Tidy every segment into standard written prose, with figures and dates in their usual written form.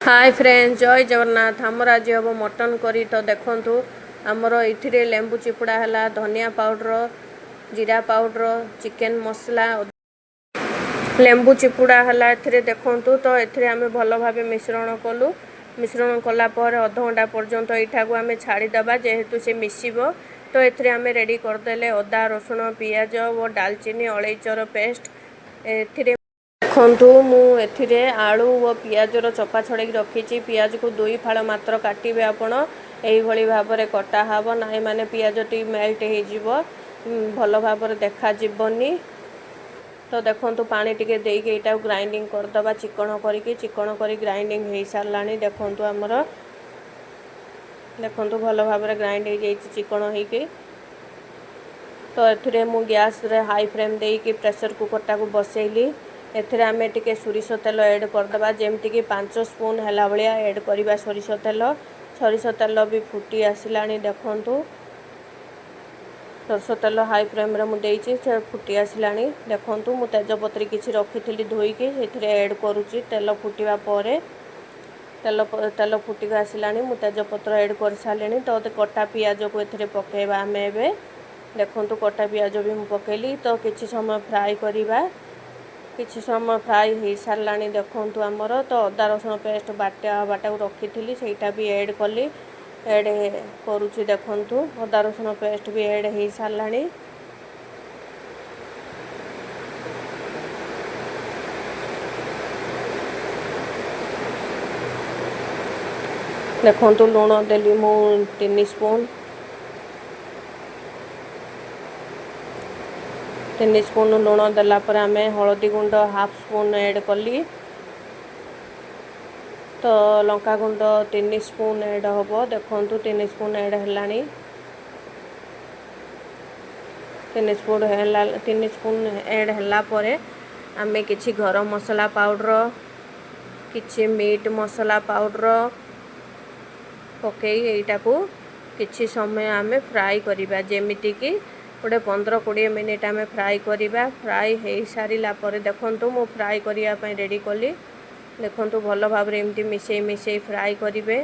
ହାଏ friend, ଜୟ ଜଗନ୍ନାଥ। ଆମର ଆଜି ହେବ ମଟନ୍ କରି। ତ ଦେଖନ୍ତୁ, ଆମର ଏଇଥିରେ ଲେମ୍ବୁ ଚିପୁଡ଼ା ହେଲା, ଧନିଆ ପାଉଡ଼ର, ଜିରା ପାଉଡ଼ର, ଚିକେନ୍ ମସଲା, ଲେମ୍ବୁ ଚିପୁଡ଼ା ହେଲା ଏଥିରେ। ଦେଖନ୍ତୁ, ତ ଏଥିରେ ଆମେ ଭଲ ଭାବେ ମିଶ୍ରଣ କଲୁ। ମିଶ୍ରଣ କଲା ପରେ ଅଧଘଣ୍ଟା ପର୍ଯ୍ୟନ୍ତ ଏଇଟାକୁ ଆମେ ଛାଡ଼ିଦେବା, ଯେହେତୁ ସେ ମିଶିବ। ତ ଏଥିରେ ଆମେ ରେଡ଼ି କରିଦେଲେ ଅଦା, ରସୁଣ, ପିଆଜ ଓ ଡାଲଚିନି, ଅଳେଇଚର ପେଷ୍ଟ। ଏଥିରେ ଦେଖନ୍ତୁ, ମୁଁ ଏଥିରେ ଆଳୁ ଓ ପିଆଜର ଚୋପା ଛଡ଼େଇକି ରଖିଛି। ପିଆଜକୁ ଦୁଇ ଫାଳ ମାତ୍ର କାଟିବେ ଆପଣ। ଏଇଭଳି ଭାବରେ କଟା ହେବ ନାହିଁ, ମାନେ ପିଆଜଟି ମେଲ୍ଟ ହେଇଯିବ, ଭଲ ଭାବରେ ଦେଖାଯିବନି। ତ ଦେଖନ୍ତୁ, ପାଣି ଟିକେ ଦେଇକି ଏଇଟାକୁ ଗ୍ରାଇଣ୍ଡିଙ୍ଗ କରିଦେବା ଚିକଣ କରିକି। ଚିକଣ କରି ଗ୍ରାଇଣ୍ଡିଙ୍ଗ ହେଇସାରିଲାଣି। ଦେଖନ୍ତୁ, ଆମର ଦେଖନ୍ତୁ, ଭଲ ଭାବରେ ଗ୍ରାଇଣ୍ଡ ହେଇଯାଇଛି ଚିକଣ ହେଇକି। ତ ଏଥିରେ ମୁଁ ଗ୍ୟାସ୍ରେ ହାଇ ଫ୍ଲେମ୍ ଦେଇକି ପ୍ରେସର କୁକରଟାକୁ ବସେଇଲି। ଏଥିରେ ଆମେ ଟିକେ ସୋରିଷ ତେଲ ଏଡ଼୍ କରିଦେବା, ଯେମିତିକି 5 ସ୍ପୁନ୍ ହେଲା ଭଳିଆ ଏଡ଼୍ କରିବା ସୋରିଷ ତେଲ। ସୋରିଷ ତେଲ ବି ଫୁଟି ଆସିଲାଣି। ଦେଖନ୍ତୁ, ସୋରିଷ ତେଲ ହାଇ ଫ୍ଲେମ୍ରେ ମୁଁ ଦେଇଛି, ସେ ଫୁଟି ଆସିଲାଣି। ଦେଖନ୍ତୁ, ମୁଁ ତେଜପତ୍ରୀ କିଛି ରଖିଥିଲି ଧୋଇକି, ସେଥିରେ ଏଡ଼୍ କରୁଛି। ତେଲ ଫୁଟିବା ପରେ, ତେଲ ତେଲ ଫୁଟିକି ଆସିଲାଣି, ମୁଁ ତେଜପତ୍ର ଏଡ଼୍ କରିସାରିଲିଣି। ତ କଟା ପିଆଜକୁ ଏଥିରେ ପକାଇବା ଆମେ ଏବେ। ଦେଖନ୍ତୁ, କଟା ପିଆଜ ବି ମୁଁ ପକାଇଲି। ତ କିଛି ସମୟ ଫ୍ରାଏ କରିବା। କିଛି ସମୟ ଫ୍ରାଏ ହେଇସାରିଲାଣି ଦେଖନ୍ତୁ ଆମର। ତ ଅଦା ରସୁଣ ପେଷ୍ଟ ବାଟା ବାଟାକୁ ରଖିଥିଲି, ସେଇଟା ବି ଏଡ଼୍ କଲି, ଏଡ଼୍ କରୁଛି। ଦେଖନ୍ତୁ, ଅଦା ରସୁଣ ପେଷ୍ଟ ବି ଏଡ଼୍ ହେଇସାରିଲାଣି। ଦେଖନ୍ତୁ, ଲୁଣ ଦେଲି ମୁଁ 3 ସ୍ପୁନ୍। 3 ସ୍ପୁନ୍ ଲୁଣ ଦେଲା ପରେ ଆମେ ହଳଦୀ ଗୁଣ୍ଡ ହାଫ୍ ସ୍ପୁନ୍ ଏଡ଼୍ କଲି। ତ ଲଙ୍କା ଗୁଣ୍ଡ 3 ସ୍ପୁନ୍ ଏଡ଼୍ ହେବ। ଦେଖନ୍ତୁ, 3 ସ୍ପୁନ୍ ଏଡ଼୍ ହେଲାଣି। 3 ସ୍ପୁନ୍ ହେଲା। 3 ସ୍ପୁନ୍ ଏଡ଼୍ ହେଲା ପରେ ଆମେ କିଛି ଗରମ ମସଲା ପାଉଡ଼ର, କିଛି ମିଟ୍ ମସଲା ପାଉଡ଼ର ପକାଇ ଏଇଟାକୁ କିଛି ସମୟ ଆମେ ଫ୍ରାଏ କରିବା। ଯେମିତିକି ଗୋଟେ 15-20 ମିନିଟ୍ ଆମେ ଫ୍ରାଏ କରିବା। ଫ୍ରାଏ ହେଇସାରିଲା ପରେ ଦେଖନ୍ତୁ, ମୁଁ ଫ୍ରାଏ କରିବା ପାଇଁ ରେଡ଼ି କଲି। ଦେଖନ୍ତୁ, ଭଲ ଭାବରେ ଏମିତି ମିଶାଇ ମିଶାଇ ଫ୍ରାଏ କରିବେ।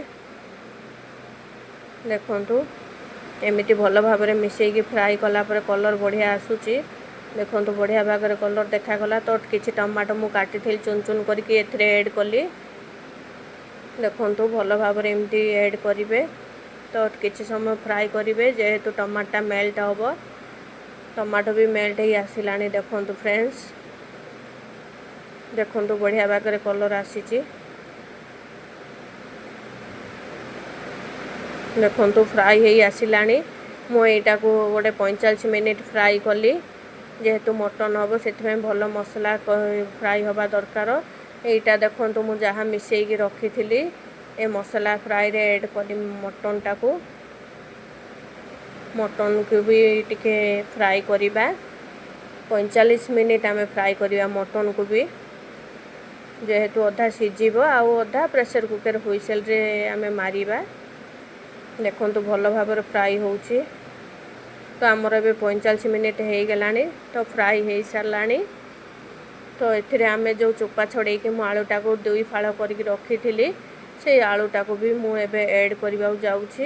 ଦେଖନ୍ତୁ, ଏମିତି ଭଲ ଭାବରେ ମିଶାଇକି ଫ୍ରାଏ କଲା ପରେ କଲର୍ ବଢ଼ିଆ ଆସୁଛି। ଦେଖନ୍ତୁ, ବଢ଼ିଆ ଭାବରେ କଲର୍ ଦେଖାଗଲା। ତ କିଛି ଟମାଟୋ ମୁଁ କାଟିଥିଲି ଚୁନ ଚୁନ କରିକି, ଏଥିରେ ଏଡ଼୍ କଲି। ଦେଖନ୍ତୁ, ଭଲ ଭାବରେ ଏମିତି ଏଡ଼୍ କରିବେ। ତ କିଛି ସମୟ ଫ୍ରାଏ କରିବେ, ଯେହେତୁ ଟମାଟୋଟା ମେଲ୍ଟ ହେବ। ଟମାଟୋ ବି ମେଲ୍ଟ ହେଇ ଆସିଲାଣି। ଦେଖନ୍ତୁ ଫ୍ରେଣ୍ଡସ୍, ଦେଖନ୍ତୁ, ବଢ଼ିଆ ଭାବରେ କଲର୍ ଆସିଛି। ଦେଖନ୍ତୁ, ଫ୍ରାଏ ହେଇ ଆସିଲାଣି। ମୁଁ ଏଇଟାକୁ ଗୋଟେ 45 ମିନିଟ୍ ଫ୍ରାଏ କଲି। ଯେହେତୁ ମଟନ୍ ହେବ, ସେଥିପାଇଁ ଭଲ ମସଲା ଫ୍ରାଏ ହେବା ଦରକାର। ଏଇଟା ଦେଖନ୍ତୁ, ମୁଁ ଯାହା ମିଶାଇକି ରଖିଥିଲି ଏ ମସଲା ଫ୍ରାଏରେ ଏଡ଼୍ କଲି ମଟନ୍ଟାକୁ। ମଟନ୍କୁ ବି ଟିକେ ଫ୍ରାଏ କରିବା। 45 ମିନିଟ୍ ଆମେ ଫ୍ରାଏ କରିବା ମଟନ୍କୁ ବି, ଯେହେତୁ ଅଧା ସିଝିବ ଆଉ ଅଧା ପ୍ରେସର କୁକର୍ ହୁଇସେଲ୍ରେ ଆମେ ମାରିବା। ଦେଖନ୍ତୁ, ଭଲ ଭାବରେ ଫ୍ରାଏ ହେଉଛି। ତ ଆମର ଏବେ 45 ମିନିଟ୍ ହେଇଗଲାଣି। ତ ଫ୍ରାଏ ହେଇସାରିଲାଣି। ତ ଏଥିରେ ଆମେ ଯେଉଁ ଚୋପା ଛଡ଼େଇକି ମୁଁ ଆଳୁଟାକୁ ଦୁଇ ଫାଳ କରିକି ରଖିଥିଲି, ସେଇ ଆଳୁଟାକୁ ବି ମୁଁ ଏବେ ଏଡ଼୍ କରିବାକୁ ଯାଉଛି।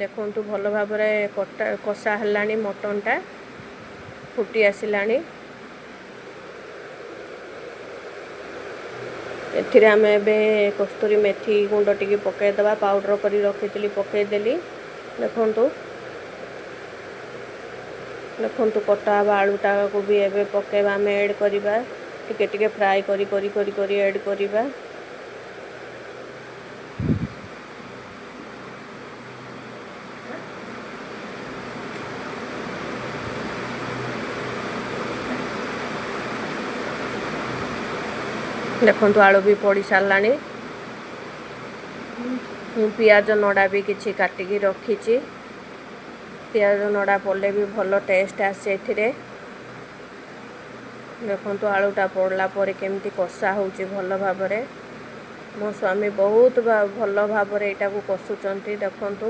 ଦେଖନ୍ତୁ, ଭଲ ଭାବରେ କଟା କଷା ହେଲାଣି, ମଟନ୍ଟା ଫୁଟି ଆସିଲାଣି। ଏଥିରେ ଆମେ ଏବେ କସ୍ତୁରୀ ମେଥି ଗୁଣ୍ଡ ଟିକେ ପକାଇଦେବା। ପାଉଡ଼ର କରି ରଖିଥିଲି, ପକାଇଦେଲି। ଦେଖନ୍ତୁ, ଦେଖନ୍ତୁ, କଟା ହେବା ଆଳୁଟାକୁ ବି ଏବେ ପକାଇବା ଆମେ, ଏଡ଼୍ କରିବା। ଟିକେ ଟିକେ ଫ୍ରାଏ କରି କରି କରି କରି ଏଡ଼୍ କରିବା। ଦେଖନ୍ତୁ, ଆଳୁ ବି ପଡ଼ି ସାରିଲାଣି। ମୁଁ ପିଆଜ ନଡ଼ା ବି କିଛି କାଟିକି ରଖିଛି। ପିଆଜ ନଡ଼ା ପଡ଼ିଲେ ବି ଭଲ ଟେଷ୍ଟ ଆସେ ଏଥିରେ। ଦେଖନ୍ତୁ, ଆଳୁଟା ପଡ଼ିଲା ପରେ କେମିତି କଷା ହେଉଛି ଭଲ ଭାବରେ। ମୋ ସ୍ୱାମୀ ବହୁତ ଭଲ ଭାବରେ ଏଇଟାକୁ କଷୁଛନ୍ତି। ଦେଖନ୍ତୁ,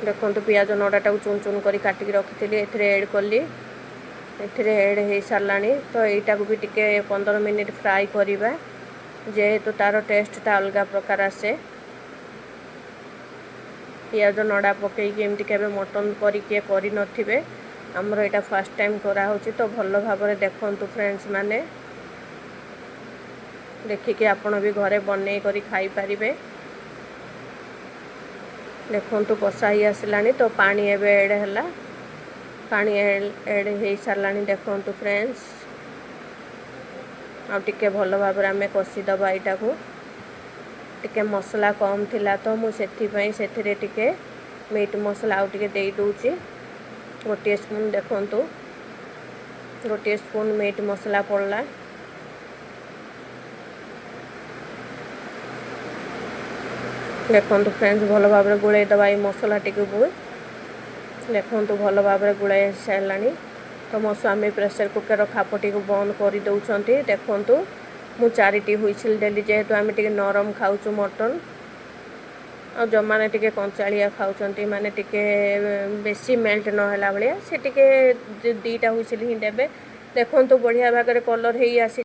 ଦେଖନ୍ତୁ, ପିଆଜ ନଡ଼ାଟାକୁ ଚୁନ ଚୁନ କରି କାଟିକି ରଖିଥିଲି, ଏଥିରେ ଏଡ଼୍ କଲି। ଏଥିରେ ଏଡ଼୍ ହେଇସାରିଲାଣି। ତ ଏଇଟାକୁ ବି ଟିକେ 15 ମିନିଟ୍ ଫ୍ରାଏ କରିବା। ଯେହେତୁ ତା'ର ଟେଷ୍ଟଟା ଅଲଗା ପ୍ରକାର ଆସେ। ପିଆଜ ନଡ଼ା ପକାଇକି ଏମିତି କେବେ ମଟନ୍ କରି କିଏ କରିନଥିବେ। ଆମର ଏଇଟା ଫାର୍ଷ୍ଟ ଟାଇମ୍ କରାହେଉଛି। ତ ଭଲ ଭାବରେ ଦେଖନ୍ତୁ ଫ୍ରେଣ୍ଡସ୍ ମାନେ, ଦେଖିକି ଆପଣ ବି ଘରେ ବନେଇ କରି ଖାଇପାରିବେ। ଦେଖନ୍ତୁ, କଷା ହେଇ ଆସିଲାଣି, ତ ପାଣି ଏବେ ଏଡ଼୍ ହେଲା। ପାଣି ଏଡ଼୍ ହେଇସାରିଲାଣି, ଦେଖନ୍ତୁ ଫ୍ରେଣ୍ଡସ୍। ଆଉ ଟିକେ ଭଲ ଭାବରେ ଆମେ କଷିଦେବା ଏଇଟାକୁ। ଟିକେ ମସଲା କମ୍ ଥିଲା, ତ ମୁଁ ସେଥିପାଇଁ ସେଥିରେ ଟିକେ ମିଟ୍ ମସଲା ଆଉ ଟିକେ ଦେଇଦେଉଛି, 1 ସ୍ପୁନ୍। ଦେଖନ୍ତୁ, 1 ସ୍ପୁନ୍ ମିଟ୍ ମସଲା ପଡ଼ିଲା। ଦେଖନ୍ତୁ ଫ୍ରେଣ୍ଡସ୍, ଭଲ ଭାବରେ ଗୋଳେଇ ଦେବା ଏଇ ମସଲାଟିକୁ। ଦେଖନ୍ତୁ, ଭଲ ଭାବରେ ଗୋଳାଇ ସାରିଲାଣି। ତ ମୋ ସ୍ୱାମୀ ପ୍ରେସର କୁକର ଖାପଟିକୁ ବନ୍ଦ କରିଦେଉଛନ୍ତି। ଦେଖନ୍ତୁ, ମୁଁ ଚାରିଟି ହୁଇସିଲ୍ ଦେଲି, ଯେହେତୁ ଆମେ ଟିକେ ନରମ ଖାଉଛୁ ମଟନ୍ ଆଉ ଯେଉଁମାନେ ଟିକେ କଞ୍ଚାଳିଆ ଖାଉଛନ୍ତି, ମାନେ ଟିକେ ବେଶୀ ମେଲ୍ଟ ନହେଲା ଭଳିଆ, ସେ ଟିକେ 2ଟା ହୁଇସିଲ୍ ହିଁ ଦେବେ। ଦେଖନ୍ତୁ, ବଢ଼ିଆ ଭାବରେ କଲର୍ ହେଇ ଆସି